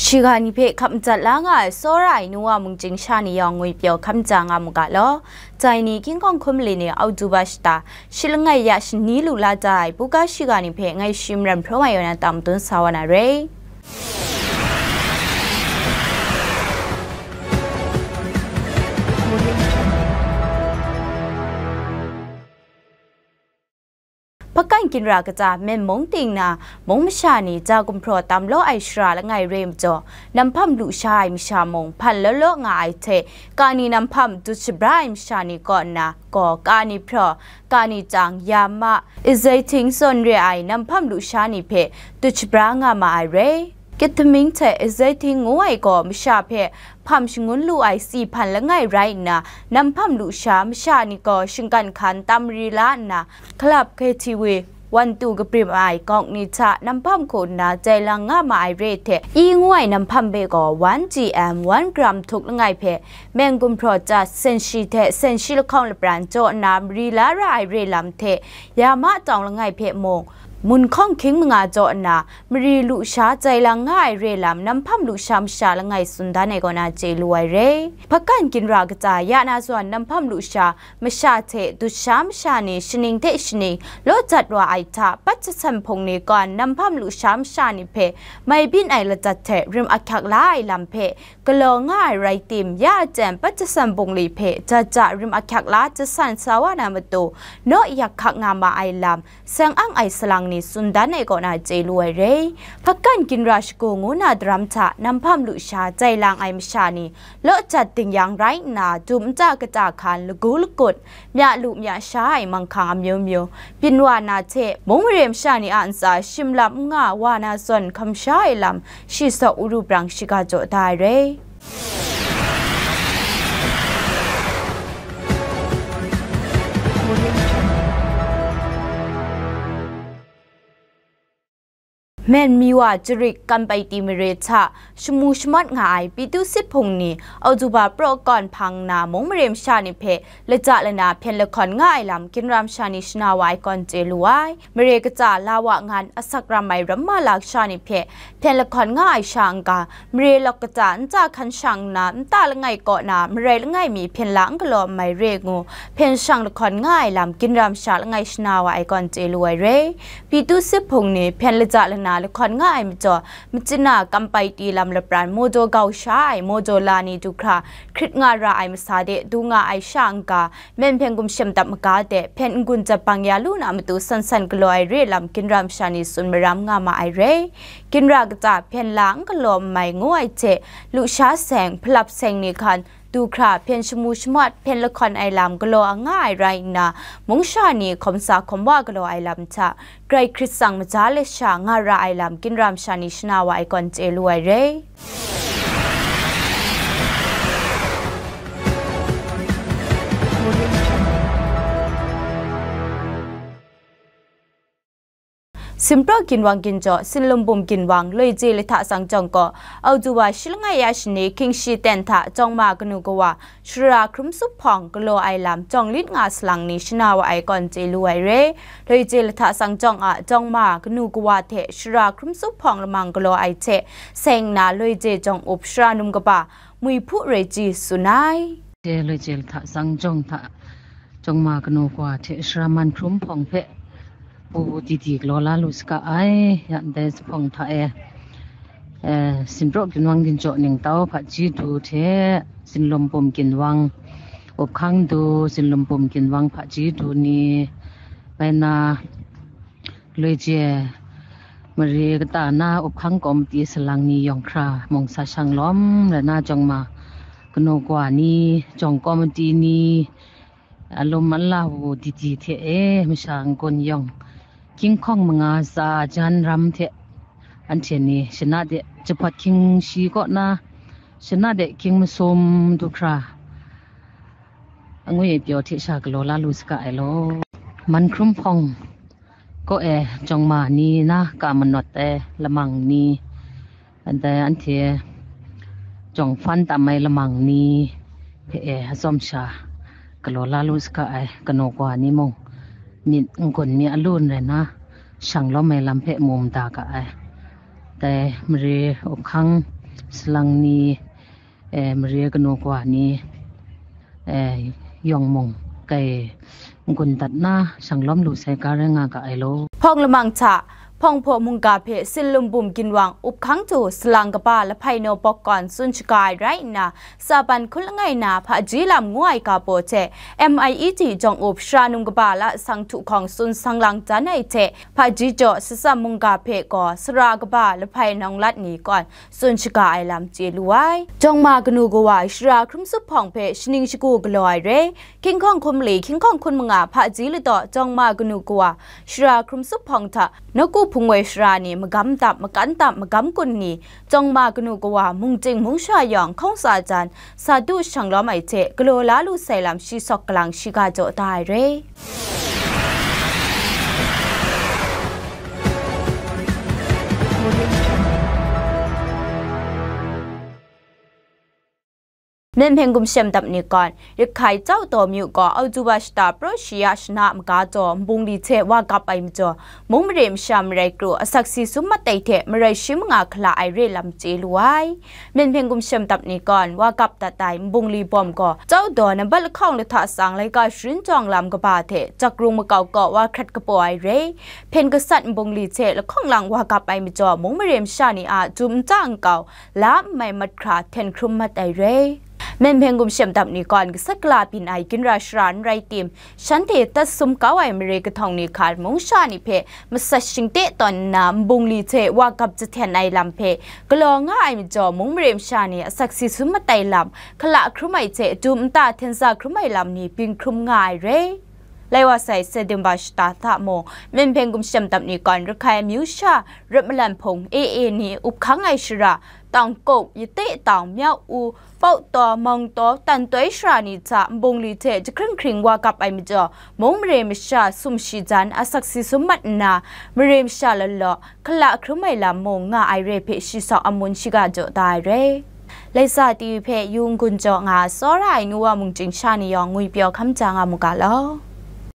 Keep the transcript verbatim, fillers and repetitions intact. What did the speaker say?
Shiga ni hpe hkap madat la nga ai tsawra ai Nowa mung chying sha ni yawng ngwipyaw hkam ja nga mu ga law. Dai ni King Kong Hkum Mali ni Oktoba shata shi langai ya shani lu la da ai buga shiga ni hpe ngai shi maram hpraw mai yaw na tam dun sa wa na re. Hpakan ginra kata men mung ting na, mung masha ni ja gumhpraw tam law ai shara langai re majaw, namhpam lu sha ai masha mung hpan law law nga ai hte, kani namhpam dut shabra ai masha ni kaw nna gaw, kani hpraw, kani chyang, ya ma, izaiting zawn re ai namhpam lu sha ni hpe dut shabra nga ma ai re. Ketamine hte izaiting ngu ai gaw masha hpe hpam shangun lu ai si hpan langai rai nna, namhpam lu sha masha ni gaw shinggan hkan tam mari la nna, club, K T V, wan tu kabrim ai gawk ni hta namhpam hku nna jai lang nga ma ai re hte, i ngu ai namhpam hpe gaw one G M, one gram htuk langai hpe, meng gumhpraw chyat, sen shi hte sen shi lahkawng lapran jaw nna mari la ra ai re lam hte, ya ma tawng langai hpe mung, mun hkawng hkying manga jaw nna, mari lu sha jai lang nga ai re lam namhpam lu sha masha langai tsun dan ai kaw na chye lu ai re. Hpakan ginra kata ya na zawn namhpam lu sha masha hte dut sha masha ni shaning hte shaning law jat wa ai hta, pat jasan hpung ni kaw namhpam lu sha masha ni hpe mai byin ai ladat hte rim ahkyak la ai lam hpe galaw nga ai rai tim, ya aten pat jasan bungli hpe ja ja rim ahkyak la jasan sa wa na matu, naw yak hkak nga ma ai lam, seng ang ai salang ni tsun dan ai kaw na chye lu ai re. Hpakan ginra shagu ngu na daram hta namhpam lu sha jai lang ai masha ni, law jat dingyang rai nna, dum nta kata hkan, lagu lakut, mya lu mya sha ai manghkang amyu myu, byin wa na hte, mung mare masha ni a ntsa shim lam n nga wa na zawn hkam sha ai lam, shi saw uru brang shiga jaw da ai re. Men mi wa jarik Kanpaiti mare hta shamu shamawt nga ai Pitu Sit Hpung ni Oktoba praw kawn hpang nna mung mare masha ni hpe laja lana hpyen lahkawn nga ai lam ginra masha ni shana wa ai kawn chye lu ai. Mare kaja la wa ngan asak ram ai ramma lasha ni hpe hpyen lahkawn nga ai sha n-ga, mare lawk kaja nta hkan shang nna, nta langai kaw na marai langai mi hpyen la n galaw n mai re ngu, hpyen shang lahkawn nga ai lam ginra masha langai shana wa ai kawn chye lu ai re. Pitu Sit Hpung ni hpyen laja lana lahkawn nga ai majaw, Machina Kanpaiti lam lapran mawdaw gau sha ai mawdaw la ni du hkra hkrit nga ra ai masa de du nga ai sha n-ga, men hpyen gumshem dap maga de hpyen n-gun jat bang ya lu na matu san san galaw ai re lam ginra masha ni tsun maram nga ma ai re. Ginra kaja hpyen la n galaw n mai ngu ai hte, lusha seng, hpalap seng ni hkan, du hkra hpyen shamu shamawt, hpyen lahkawn ai lam galaw nga ai rai nna, mungsha ni hkawm sa hkawm wa galaw ai lam hta, Karai Hkrit tsang maja let sha nga ra ai lam ginra masha ni shana wa ai kawn chye lu ai re. Sinpraw ginwang ginjaw, Sinlumbum ginwang, Loije lahta sangjawng gaw, Oktoba shi langai ya shani hkying shi ten hta, jawng ma kanu kawa, shara hkrum tsup hpawng galaw ai lam, jawng lit nga salang ni shana wa ai kawn chye lu ai re. Loije lahta sangjawng a, jawng ma kanu kawa hte shara hkrum tsup hpawng lamang galaw ai hte, seng nna Loije jawng up shara num kaba, Mui Hpu Rai Ji tsun ai. Loije lahta sangjawng hta, jawng ma kanu kawa hte shara man hkrum hpawng hpe, pu didi galaw la lu saga ai, ya ndai zuphpawng hta e, eh, Sinpraw ginwang ginjaw ningtau hpaji du hte, Sinlumbum ginwang, Uphkang du, Sinlumbum ginwang hpaji du ni, bai na, Loije mare kata na Uphkang kawmiti salang ni yawng hkra mung sa shang lawm rai na, jawng ma kanu kawa ni, jawng kawmiti ni, alum ala wu didi hte e, masha n-gun yawng, hkying hkawng manga tsa jan ram hte, anhte ni shana de jahpawt hkying shi kaw na, shana de hkying masum du hkra, angwi pyaw hte sha galaw la lu saga ai law. Man hkrum hpawng kaw e, jawng ma ni na ka manawt ai lamang ni, ndai anhte jawng hpan tam ai lamang ni hpe e, atsawm sha galaw la lu saga ai, kanu kawa ni mung myit n-gun mi alun rai na, shang lawm ai lam hpe mu mada ga ai. Dai mare Uphkang salang ni, eh, mare kanu kawa ni, eh, yawng mung kai n-gun dat na, shanglawm lu sai ga rai nga ga ai law. Hpawng lamang hta, Hpawng hpaw mungga hpe sinlum bum ginwang up hkang du salang kaba Lahpai Naw Bawk kawn tsun shaga ai rai nna, Saban hkun langai na hpaji lam ngu ai ga baw hte M I E T jawng up shara num kaba la sang htu hkawng tsun sang lang dan ai hte hpaji jaw Satsam mungga hpe gaw sara kaba Lahpai Nawng Lat ni kawn tsun shaga ai lam chye lu ai. Jawng ma kanu kawa shara hkrum tsup hpawng hpe shaning shagu galaw ai re, Hkying hkawng hkun mali, hkying hkawng hkun manga hpaji ladaw jawng ma kanu kawa shara hkrum tsup hpawng hta nawku hpung woi shara ni magam dap, makan dap, magam kun ni, jawng ma kanu kawa mungchying mungsha yawng hkawng tsa jan, sa du shanglawm ai hte galaw la lu sai lam shi sawk kalang shiga jaw da ai re. Myen Hpeng Gumshem dap ni kawn, Rakhai Chau Daw Myu gaw Oktoba shata praw shi ya shana maga jaw nbungli hte wa gap ai majaw, mung mare masha marai kru asak si sum mat ai hte marai shi manga hkala ai re lam chye lu ai. Myen Hpeng Gumshem dap ni kawn, wa gap dat ai nbungli bawm gaw, Chau Daw nambat lahkawng lahta tsang laika sharin jawng lam kaba hte, Jakrung makau kaw wa hkrat kapaw ai re. Hpyen gasat nbungli hte lahkawng lang wa gap ai majaw, mung mare masha ni a dum nta nkau, la n mai mat hkra hten hkrum mat ai re. Myen Hpeng Gumshem dap ni kawn gasat gala byin ai ginra shara n rai tim, shanhte tat sum kau ai mare kahtawng ni hkan mungsha ni hpe masat shingte tawn nna nbungli hte wa gap jahten ai lam hpe galaw nga ai majaw, mung mare masha ni asak si sum mat ai lam, hkala hkrum ai hte dum nta hten za hkrum ai lam ni byin hkrum nga ai re. Lai wa sai September shata hta mung, Myen Hpeng Gumshem dap ni kawn Rakhai amyu sha Rat Malan Hpung A A ni up hkang ai shara, Tangkup, Yate Tang, Myau U, Pau Taw, Mang Taw, Tan Toi shara ni hta nbungli hte jahkring hkring wa gap ai majaw, mung mare masha sum shi jan asak si sum mat nna, mare masha law law, hkala hkrum ai lam mung nga ai re hpe shi sawk amun shiga jaw da ai re. Laisa T V hpe yu n-gun jaw nga ai tsawra ai nu wa mungchying sha ni yawng ngwi pyaw hkam ja nga mu ga law.